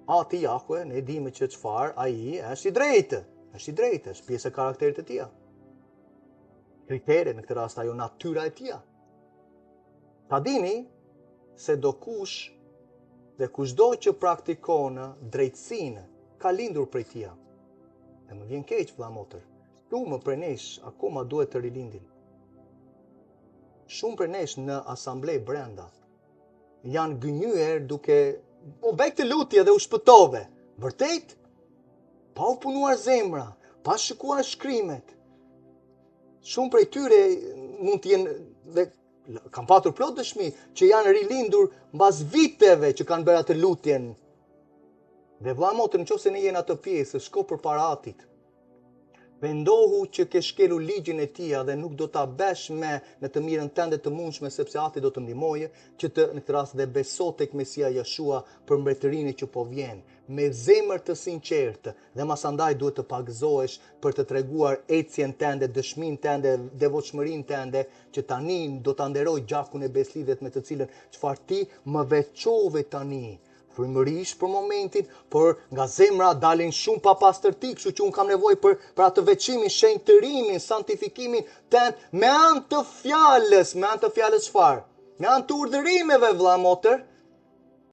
Ati Jahwe, ne dimë që çfarë, ai është i drejtë. Është i drejtë, është pjesë e karakterit të tij. Kritere në këtë rast ajo natyra e tij. Ta dini se dokush dhe kushdo që praktikon drejtësinë ka lindur prej tij. Dhe më vjen keq vëlla motër. Shumë prej nesh akoma duhet të rilindin. Shumë prej nesh në asamble brenda janë gënjyer duke o bëj këtë lutje dhe u shpëtove. Vërtet? Pa u punuar zemra, pa shikuar shkrimet. Shumë prej tyre mund të jenë dhe kam patur plot dëshmi që janë rilindur mbas viteve që kanë bërë atë lutjen. Dhe vëlla motër, në qoftë se ne jena atë pjesë, shko përpara atit. Pendohu që ke shkelur ligjin e tija dhe nuk do ta bësh me në të mirën tënde të mundshme sepse ati do të ndihmojë që të në këtë rast dhe beso tek Mesia Jeshua për mbretërinë që po vjen me zemër të sinqertë dhe masandaj duhet të pagëzohesh për të treguar ecjen tënde, dëshminë tënde, devotshmërinë tënde që tani do ta nderoj gjakun e besëlidhjes me të cilën çfarë ti më veçove tani frymërisht për momentin, por nga zemra dalin shumë papastërti, kështu që unë kam nevojë për për atë veçimin, shenjtërimin, santifikimin tënd me anë të fjalës, me anë të fjalës çfarë? Me anë të urdhërimeve vëlla motër.